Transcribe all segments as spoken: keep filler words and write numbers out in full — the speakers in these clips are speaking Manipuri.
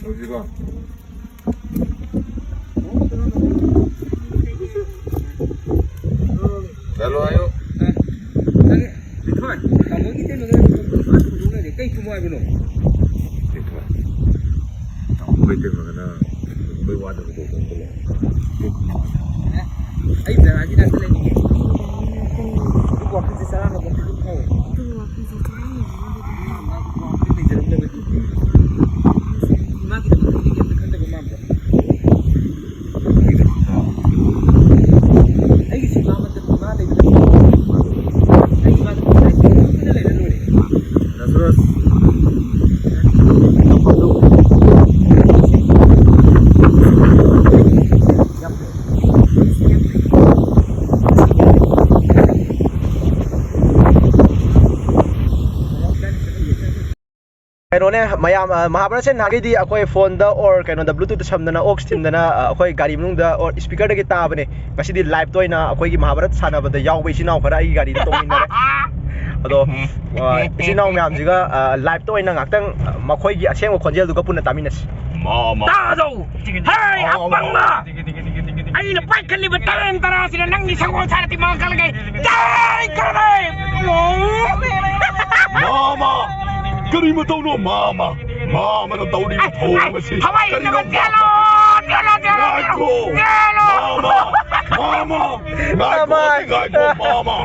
ꯍꯧꯖꯤꯛꯀꯣ꯫ ꯍꯜꯂꯣ, ꯍꯥꯏꯌꯣ꯫ ꯑꯦ, ꯅꯪ, ꯕꯤꯊꯣꯏ, ꯇꯥꯃꯣꯒꯤ ꯏꯇꯩꯃꯒ ꯅꯪ ꯀꯩ ꯊꯨꯝꯃꯣ ꯍꯥꯏꯕꯅꯣ? ꯕꯤꯊꯣꯏ, ꯇꯥꯃꯣꯒꯤ ꯏꯇꯩꯃꯒꯅ ꯂꯨꯍꯣꯡꯕꯩ ꯋꯥꯗ ꯀꯩꯗꯧꯗꯣꯏꯅꯣ? ꯑꯦ, ꯑꯩ ꯖꯒꯥꯁꯤ ꯅꯥꯛꯇ ꯂꯩꯅꯤꯡꯉꯦ꯫ ꯑꯗꯨ ꯋꯥꯈꯜꯁꯦ ꯆꯔꯥꯡꯅꯕ ꯑꯝꯇ ꯑꯗꯨꯝ ꯐꯥꯎꯋꯦ꯫ ꯑꯗꯨ ꯋꯥꯈꯜꯁꯦ ꯆꯔꯥꯡꯅꯕ ꯑꯃꯗꯤ ꯑꯗꯨꯝ ꯐꯥꯎꯋꯦ꯫ ꯃꯥ ꯋꯥꯈꯜ ꯂꯩꯖꯔꯝꯗꯕꯒꯤ꯫ ꯏꯃꯥꯒꯤꯗꯃꯛꯇ ꯑꯩꯗꯤ ꯀꯩꯝꯇ ꯈꯟꯗꯕ ꯃꯥꯟꯕ꯭ꯔꯣ? ꯑꯩꯒꯤꯁꯨ ꯏꯃꯥꯃꯛꯇ ꯏꯃꯥ ꯂꯩꯕꯗ ꯑꯩ ꯏꯃꯥꯗ ꯄꯨꯟꯅ ꯂꯩꯔ ꯂꯣꯏꯔꯦ꯫ ꯌꯥꯝ ꯐꯩ꯫ ꯀꯩꯅꯣꯅꯦ, ꯃꯌꯥꯝ, ꯑ, ꯃꯍꯥꯚꯥꯔꯠꯁꯦ ꯅꯍꯥꯟꯒꯩꯗꯤ ꯑꯩꯈꯣꯏ ꯐꯣꯟꯗ or ꯀꯩꯅꯣꯗ Bluetooth ꯁꯝꯗꯅ, aux ꯊꯤꯟꯗꯅ, ꯑ, ꯑꯩꯈꯣꯏ ꯒꯥꯔꯤ ꯃꯅꯨꯡꯗ or speakerꯗꯒꯤ ꯇꯥꯕꯅꯦ꯫ ꯉꯁꯤꯗꯤ liveꯇ ꯑꯣꯏꯅ ꯑꯩꯈꯣꯏꯒꯤ ꯃꯍꯥꯚꯥꯔꯠ ꯁꯥꯟꯅꯕꯗ ꯌꯥꯎꯕ ꯏꯆꯤꯟ ꯏꯅꯥꯎ ꯈꯔ ꯑꯩꯒꯤ ꯒꯥꯔꯤꯗ ꯇꯣꯡꯃꯤꯟꯅꯔꯦ꯫ ꯑꯗꯣ, ꯑ, ꯏꯆꯤꯟ ꯏꯅꯥꯎ ꯃꯌꯥꯝꯁꯤꯒ, ꯑ, liveꯇ ꯑꯣꯏꯅ ꯉꯥꯛꯇꯪ, ꯑ, ꯃꯈꯣꯏꯒꯤ ꯑꯁꯦꯡꯕ ꯈꯣꯟꯖꯦꯜꯗꯨꯒ ꯄꯨꯟꯅ ꯇꯥꯃꯤꯟꯅꯁꯤ꯫ ꯃꯥ, ꯃꯥ꯫ ꯇꯥꯗꯧ! ꯍꯩ, ꯃꯥ, ꯃꯥ꯫ ꯑꯄꯪꯕ! ꯑꯩꯅ ꯄꯥꯏꯈꯠꯂꯤꯕ ꯇꯔꯦꯟ ꯇꯔꯥꯁꯤꯅ ꯅꯪꯒꯤ ꯁꯒꯣꯜ ꯁꯥꯔꯗꯤ ꯃꯥꯡ ꯀꯜꯂꯒꯦ꯫ ꯖꯥꯏ ꯀꯔꯅꯦ! ꯃꯥꯃ! ꯀꯔꯤ ꯃꯇꯧꯅꯣ, ꯃꯥꯃ? ꯃꯥꯃꯅ ꯇꯧꯔꯤꯕ ꯊꯧꯑꯣꯡ ꯑꯁꯤ ꯊꯋꯥꯏ ꯀꯔꯤꯅꯣ, ꯍꯤꯡꯅꯕ ꯆꯦꯜꯂꯣ! ꯃꯥꯃ? ꯆꯦꯜꯂꯣ, ꯆꯦꯜꯂꯣ, ꯉꯥꯏꯈꯣ! ꯆꯦꯜꯂꯣ! ꯃꯥꯃ! ꯃꯥꯃ! ꯉꯥꯏꯈꯣ, ꯃꯥꯃ! ꯉꯥꯏꯈꯣ, ꯃꯥꯃ!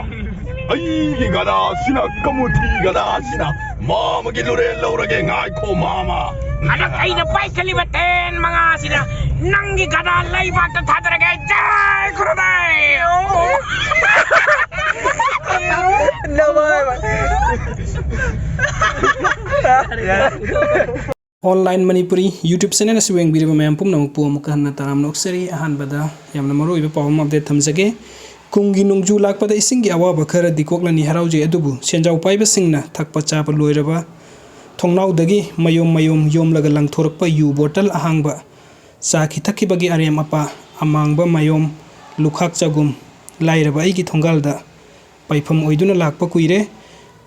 ꯑꯩꯒꯤ ꯒꯙꯥꯁꯤꯅ ꯀꯃꯨꯊꯤ ꯒꯙꯥꯁꯤꯅ ꯃꯥꯃꯒꯤ ꯂꯨꯔꯦꯜ ꯂꯧꯔꯒꯦ, ꯉꯥꯏꯈꯣ ꯃꯥꯃ꯫ ꯍꯟꯗꯛ ꯑꯩꯅ ꯄꯥꯏꯁꯜꯂꯤꯕ ꯇꯦꯟ ꯃꯉꯥꯁꯤꯅ ꯅꯪꯒꯤ ꯒꯙꯥ ꯂꯩꯕꯥꯛꯇ ꯊꯥꯗꯔꯒꯦ꯫ ꯖꯥꯏ ꯈꯨꯔꯨꯗꯥꯏ! ꯅꯃꯥꯏ꯫ Online Manipuri YouTube channel ꯑꯁꯤ ꯌꯦꯡꯕꯤꯔꯤꯕ ꯃꯌꯥꯝ ꯄꯨꯝꯅꯃꯛꯄꯨ ꯑꯃꯨꯛꯀ ꯍꯟꯅ ꯇꯔꯥꯝꯅ ꯑꯣꯛꯆꯔꯤ꯫ ꯑꯍꯥꯟꯕꯗ ꯌꯥꯝꯅ ꯃꯔꯨꯑꯣꯏꯕ ꯄꯥꯎ ꯑꯃ update ꯊꯝꯖꯒꯦ꯫ ꯀꯨꯝꯒꯤ ꯅꯣꯡꯖꯨ ꯂꯥꯛꯄꯗ ꯏꯁꯤꯡꯒꯤ ꯑꯋꯥꯕ ꯈꯔꯗꯤ ꯀꯣꯛꯂꯅꯤ ꯍꯔꯥꯎꯖꯩ, ꯑꯗꯨꯕꯨ ꯁꯦꯟꯖꯥꯎ ꯄꯥꯏꯕꯁꯤꯡꯅ ꯊꯛꯄ ꯆꯥꯕ ꯂꯣꯏꯔꯕ ꯊꯣꯡꯅꯥꯎꯗꯒꯤ ꯃꯌꯣꯝ ꯃꯌꯣꯝ ꯌꯣꯝꯂꯒ ꯂꯪꯊꯣꯔꯛꯄ ꯌꯨ bottle ꯑꯍꯥꯡꯕ, ꯆꯥꯈꯤ ꯊꯛꯈꯤꯕꯒꯤ ꯑꯔꯦꯝ ꯑꯄꯥ, ꯑꯃꯥꯡꯕ ꯃꯌꯣꯝ, ꯂꯨꯈꯥꯛ ꯆꯒꯨꯝ, ꯂꯥꯏꯔꯕ ꯑꯩꯒꯤ ꯊꯣꯡꯒꯥꯜꯗ ꯄꯥꯏꯐꯝ ꯑꯣꯏꯗꯨꯅ ꯂꯥꯛꯄ ꯀꯨꯏꯔꯦ꯫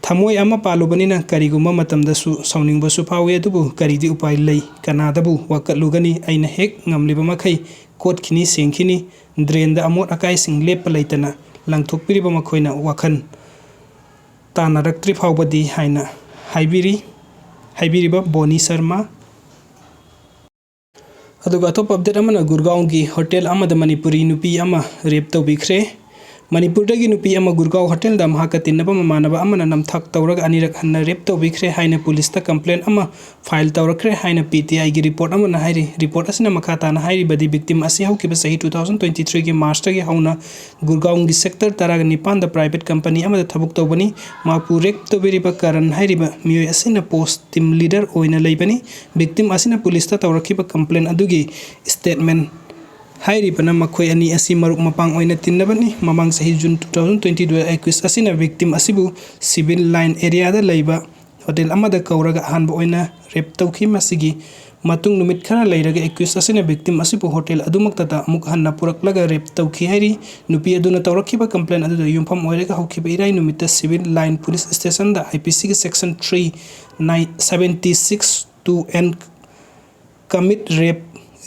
ꯊꯃꯣꯏ ꯑꯃ ꯄꯥꯜꯂꯨꯕꯅꯤꯅ ꯀꯔꯤꯒꯨꯝꯕ ꯃꯇꯝꯗꯁꯨ ꯁꯥꯎꯅꯤꯡꯕꯁꯨ ꯐꯥꯎꯏ, ꯑꯗꯨꯕꯨ ꯀꯔꯤꯗꯤ ꯎꯄꯥꯏ ꯂꯩ? ꯀꯅꯥꯗꯕꯨ ꯋꯥꯀꯠꯂꯨꯒꯅꯤ? ꯑꯩꯅ ꯍꯦꯛ ꯉꯝꯂꯤꯕ ꯃꯈꯩ ꯀꯣꯠꯈꯤꯅꯤ, ꯁꯦꯡꯈꯤꯅꯤ꯫ ꯗ꯭ꯔꯦꯟꯗ ꯑꯃꯣꯠ ꯑꯀꯥꯏꯁꯤꯡ ꯂꯦꯞꯄ ꯂꯩꯇꯅ ꯂꯪꯊꯣꯛꯄꯤꯔꯤꯕ ꯃꯈꯣꯏꯅ ꯋꯥꯈꯜ ꯇꯥꯅꯔꯛꯇ꯭ꯔꯤ ꯐꯥꯎꯕꯗꯤ ꯍꯥꯏꯅ ꯍꯥꯏꯕꯤꯔꯤ, ꯍꯥꯏꯕꯤꯔꯤꯕ ꯕꯣꯅꯤ ꯁꯔꯃ꯫ ꯑꯗꯨꯒ ꯑꯇꯣꯞꯄ ꯑꯞꯗꯦꯠ ꯑꯃꯅ, ꯒꯨꯔꯒꯥꯎꯟꯒꯤ ꯍꯣꯇꯦꯜ ꯑꯃꯗ ꯃꯅꯤꯄꯨꯔꯤ ꯅꯨꯄꯤ ꯑꯃ ꯔꯦꯞ ꯇꯧꯕꯤꯈ꯭ꯔꯦ꯫ ꯃꯅꯤꯄꯨꯔꯗꯒꯤ ꯅꯨꯄꯤ ꯑꯃ ꯒꯨꯔꯒꯥꯎ ꯍꯣꯇꯦꯜꯗ ꯃꯍꯥꯛꯀ ꯇꯤꯟꯅꯕ ꯃꯃꯥꯟꯅꯕ ꯑꯃꯅ ꯅꯝꯊꯥꯛ ꯇꯧꯔꯒ ꯑꯅꯤꯔꯛ ꯍꯟꯅ ꯔꯦꯞ ꯇꯧꯕꯤꯈ꯭ꯔꯦ ꯍꯥꯏꯅ ꯄꯨꯂꯤꯁꯇ ꯀꯝꯄ꯭ꯂꯦꯟ ꯑꯃ ꯐꯥꯏꯜ ꯇꯧꯔꯛꯈ꯭ꯔꯦ ꯍꯥꯏꯅ ꯄꯤ ꯇꯤ ꯑꯥꯏꯒꯤ ꯔꯤꯄꯣꯔꯠ ꯑꯃꯅ ꯍꯥꯏꯔꯤ꯫ ꯔꯤꯄꯣꯔꯠ ꯑꯁꯤꯅ ꯃꯈꯥ ꯇꯥꯅ ꯍꯥꯏꯔꯤꯕꯗꯤ, ꯚꯤꯛꯇꯤꯝ ꯑꯁꯤ ꯍꯧꯈꯤꯕ ꯆꯍꯤ two thousand twenty threeꯒꯤ ꯃꯥꯔꯆꯇꯒꯤ ꯍꯧꯅ ꯒꯨꯔꯒꯥꯎꯟꯒꯤ ꯁꯦꯛꯇꯔ ꯇꯔꯥꯒ ꯅꯤꯄꯥꯟꯗ ꯄ꯭ꯔꯥꯏꯚꯦꯠ ꯀꯝꯄꯅꯤ ꯑꯃꯗ ꯊꯕꯛ ꯇꯧꯕꯅꯤ꯫ ꯃꯍꯥꯛꯄꯨ ꯔꯦꯞ ꯇꯧꯕꯤꯔꯤꯕ ꯀꯔꯟ ꯍꯥꯏꯔꯤꯕ ꯃꯤꯑꯣꯏ ꯑꯁꯤꯅ ꯄꯣꯁ ꯇꯤꯝ ꯂꯤꯗꯔ ꯑꯣꯏꯅ ꯂꯩꯕꯅꯤ꯫ ꯚꯤꯛꯇꯤꯝ ꯑꯁꯤꯅ ꯄꯨꯂꯤꯁꯇ ꯇꯧꯔꯛꯈꯤꯕ ꯀꯝꯄ꯭ꯂꯦꯟ ꯑꯗꯨꯒꯤ ꯁ꯭ꯇꯦꯠꯃꯦꯟ ꯍꯥꯏꯔꯤꯕꯅ ꯃꯈꯣꯏ ꯑꯅꯤ ꯑꯁꯤ ꯃꯔꯨꯞ ꯃꯄꯥꯡ ꯑꯣꯏꯅ ꯇꯤꯟꯅꯕꯅꯤ꯫ ꯃꯃꯥꯡ ꯆꯍꯤ June two thousand twenty two ꯑꯦꯀ꯭ꯌꯨꯁ ꯑꯁꯤꯅ ꯚꯤꯛꯇꯤꯝ ꯑꯁꯤꯕꯨ ꯁꯤꯚꯤꯜ ꯂꯥꯏꯟ ꯑꯦꯔꯤꯌꯥꯗ ꯂꯩꯕ ꯍꯣꯇꯦꯜ ꯑꯃꯗ ꯀꯧꯔꯒ ꯑꯍꯥꯟꯕ ꯑꯣꯏꯅ ꯔꯦꯞ ꯇꯧꯈꯤ꯫ ꯃꯁꯤꯒꯤ ꯃꯇꯨꯡ ꯅꯨꯃꯤꯠ ꯈꯔ ꯂꯩꯔꯒ ꯑꯦꯀ꯭ꯌꯨꯁ ꯑꯁꯤꯅ ꯚꯤꯛꯇꯤꯝ ꯑꯁꯤꯕꯨ ꯍꯣꯇꯦꯜ ꯑꯗꯨꯃꯛꯇꯗ ꯑꯃꯨꯛ ꯍꯟꯅ ꯄꯨꯔꯛꯂꯒ ꯔꯦꯞ ꯇꯧꯈꯤ ꯍꯥꯏꯔꯤ꯫ ꯅꯨꯄꯤ ꯑꯗꯨꯅ ꯇꯧꯔꯛꯈꯤꯕ ꯀꯝꯄ꯭ꯂꯦꯟ ꯑꯗꯨꯗ ꯌꯨꯝꯐꯝ ꯑꯣꯏꯔꯒ ꯍꯧꯈꯤꯕ ꯏꯔꯥꯏ ꯅꯨꯃꯤꯠꯇ ꯁꯤꯚꯤꯜ ꯂꯥꯏꯟ ꯄꯨꯂꯤꯁ ꯁ꯭ꯇꯦꯁꯟꯗ I P Cꯒꯤ section three nine seventy six two and commit rape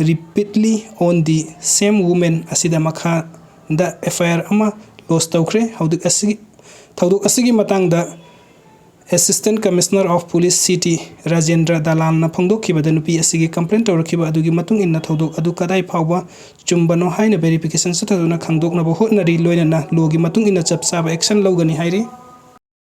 repeatedly on the same woman ꯑꯁꯤꯗ ꯃꯈꯥꯗ F I R ꯑꯃ ꯂꯣꯖ ꯇꯧꯈ꯭ꯔꯦ꯫ ꯍꯧꯖꯤꯛ ꯑꯁꯤ, ꯊꯧꯗꯣꯛ ꯑꯁꯤꯒꯤ ꯃꯇꯥꯡꯗ Assistant Commissioner of Police City Rajendra ꯗꯂꯥꯜꯅ ꯐꯣꯡꯗꯣꯛꯈꯤꯕꯗ, ꯅꯨꯄꯤ ꯑꯁꯤꯒꯤ ꯀꯝꯄ꯭ꯂꯦꯟ ꯇꯧꯔꯛꯈꯤꯕ ꯑꯗꯨꯒꯤ ꯃꯇꯨꯡ ꯏꯟꯅ ꯊꯧꯗꯣꯛ ꯑꯗꯨ ꯀꯗꯥꯏ ꯐꯥꯎꯕ ꯆꯨꯝꯕꯅꯣ ꯍꯥꯏꯅ ꯚꯦꯔꯤꯐꯤꯀꯦꯁꯟ ꯆꯠꯊꯗꯨꯅ ꯈꯪꯗꯣꯛꯅꯕ ꯍꯣꯠꯅꯔꯤ, ꯂꯣꯏꯅꯅ ꯂꯣꯒꯤ ꯃꯇꯨꯡ ꯏꯟꯅ ꯆꯞ ꯆꯥꯕ ꯑꯦꯛꯁꯟ ꯂꯧꯒꯅꯤ ꯍꯥꯏꯔꯤ꯫